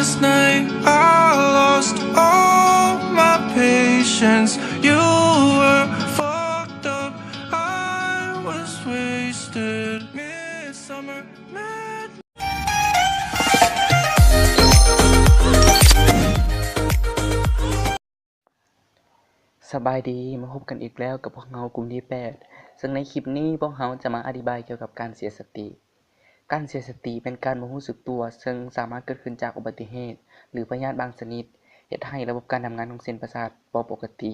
Last night I lost all my patience. You were fucked up. I was wasted. Midsummer madness. ສະບາຍດີ ມາພົບກັນອີກແລ້ວກັບພວກເຮົາກຸ່ມທີແປດ ເຊິ່ງໃນຄລິບນີ້ພວກເຮົາຈະມາອະທິບາຍກ່ຽວກັບການເສຍສະຕິ. ການເສຍສະຕິແມ່ນການບໍ່ຮູ້ສຶກຕົວ ເຊິ່ງສາມາດເກີດຂຶ້ນຈາກອຸບັດຕິເຫດ ຫຼື ພະຍາດບາງຊະນິດ ເຮັດໃຫ້ລະບົບການທຳງານຂອງເສັ້ນປະສາດບໍ່ປົກກະຕິ.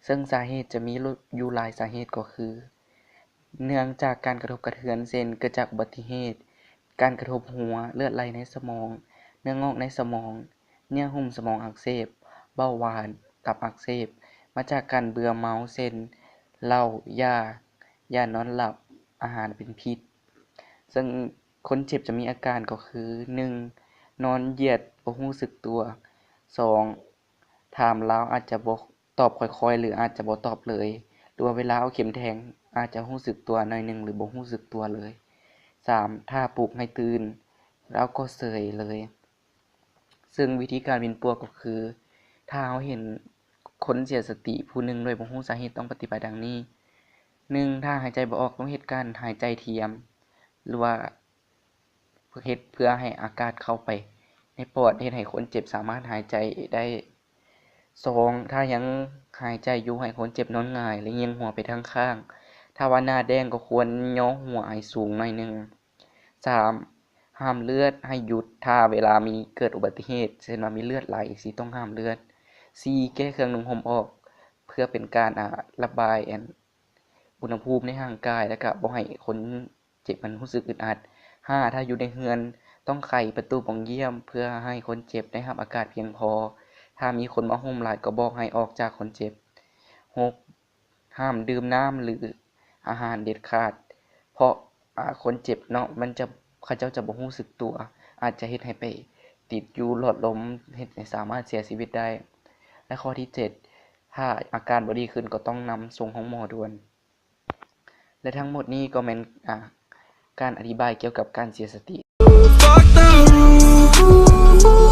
ເຊິ່ງສາເຫດຈະມີຢູ່ຫຼາຍສາເຫດກໍຄື ເນື່ອງຈາກການກະທົບກະເທືອນ ເຊັ່ນ ເກີດຈາກອຸບັດຕິເຫດ, ການກະທົບຫົວ, ເລືອດໄຫຼໃນສະໝອງ, ເນື້ອງອກໃນສະໝອງ, ເຍື່ອຫຸ້ມສະໝອງອັກເສບ, ເບົາຫວານ, ຕັບອັກເສບ, ມາຈາກການເບື່ອເມົາ ເຊັ່ນ ເຫຼົ້າ, ຢາ, ຢານອນຫຼັບ, ອາຫານເປັນພິດ. ເຊິ່ງຄົນເຈັບຈະມີອາການກໍຄື ໜຶ່ງ ນອນຢຽດບໍ່ຮູ້ສຶກຕົວ, ສອງ ຖາມລາວອາດຈະບໍ່ຕອບຄ່ອຍໆ ຫຼື ອາດຈະບໍ່ຕອບເລີຍ ຫຼືວ່າເວລາເອົາເຂັມແທງອາດຈະຮູ້ສຶກຕົວໜ້ອຍໜຶ່ງ ຫຼື ບໍ່ຮູ້ສຶກຕົວເລີຍ. ສາມ ຖ້າປຸກໃຫ້ຕື່ນ ລາວກໍເສີຍເລີຍ. ເຊິ່ງວິທີການປິ່ນປົວກໍຄື ຖ້າເຮົາເຫັນຄົນເສຍສະຕິຜູ້ໜຶ່ງໂດຍບໍ່ຮູ້ສາເຫດ ຕ້ອງປະຕິບັດດັ່ງນີ້. ໜຶ່ງ ຖ້າຫາຍໃຈບໍ່ອອກ ຕ້ອງເຮັດການຫາຍໃຈທຽມ ຫຼືວ່າ ເຮັດເພື່ອໃຫ້ອາກາດເຂົ້າໄປໃນປອດ ເຮັດໃຫ້ຄົນເຈັບສາມາດຫາຍໃຈໄດ້. ສອງ ຖ້າຍັງຫາຍໃຈຢູ່ ໃຫ້ຄົນເຈັບນອນຫງາຍ ແລະ ຫຍິງຫົວໄປທາງຂ້າງ. ຖ້າວ່າໜ້າແດງກໍຄວນຍໍຫົວອາຍສູງໜ້ອຍໜຶ່ງ. ສາມ ຫ້າມເລືອດໃຫ້ຢຸດ ຖ້າເວລາມີເກີດອຸບັດຕິເຫດ ເຊັ່ນວ່າມີເລືອດໄຫຼ ຊິຕ້ອງຫ້າມເລືອດ. ສີ່ ແກ້ເຄື່ອງນຸ່ງຫົ່ມອອກ ເພື່ອເປັນການ ອາ ລະບາຍ ອັນ ອຸນຫະພູມໃນຮ່າງກາຍ ແລະກະບໍ່ໃຫ້ຄົນເຈັບມັນຮູ້ສຶກອຶດອັດ. ຫ້າ ຖ້າຢູ່ໃນເຮືອນ ຕ້ອງໄຂປະຕູປ່ອງຢ້ຽມ ເພື່ອໃຫ້ຄົນເຈັບໄດ້ຮັບອາກາດພຽງພໍ. ຖ້າມີຄົນມາໂຮມຫຼາຍ ກໍບອກໃຫ້ອອກຈາກຄົນເຈັບ. ຫົກ ຫ້າມດື່ມນ້ຳ ຫຼື ອາຫານເດັດຂາດ ເພາະ ອາ ຄົນເຈັບເນາະ ມັນຈະ ເຂົາເຈົ້າຈະບໍ່ຮູ້ສຶກຕົວ ອາດຈະເຮັດໃຫ້ໄປຕິດຢູ່ຫຼອດລົມ ເຮັດໃຫ້ສາມາດເສຍຊີວິດໄດ້. ແລະ ຂໍ້ທີເຈັດ ຖ້າອາການບໍ່ດີຂຶ້ນ ກໍຕ້ອງນຳສົ່ງໂຮງໝໍດ່ວນ. ແລະ ທັງໝົດນີ້ກໍແມ່ນ ອາ ການອະທິບາຍກ່ຽວກັບການເສຍສະຕິ. Fuck the rules.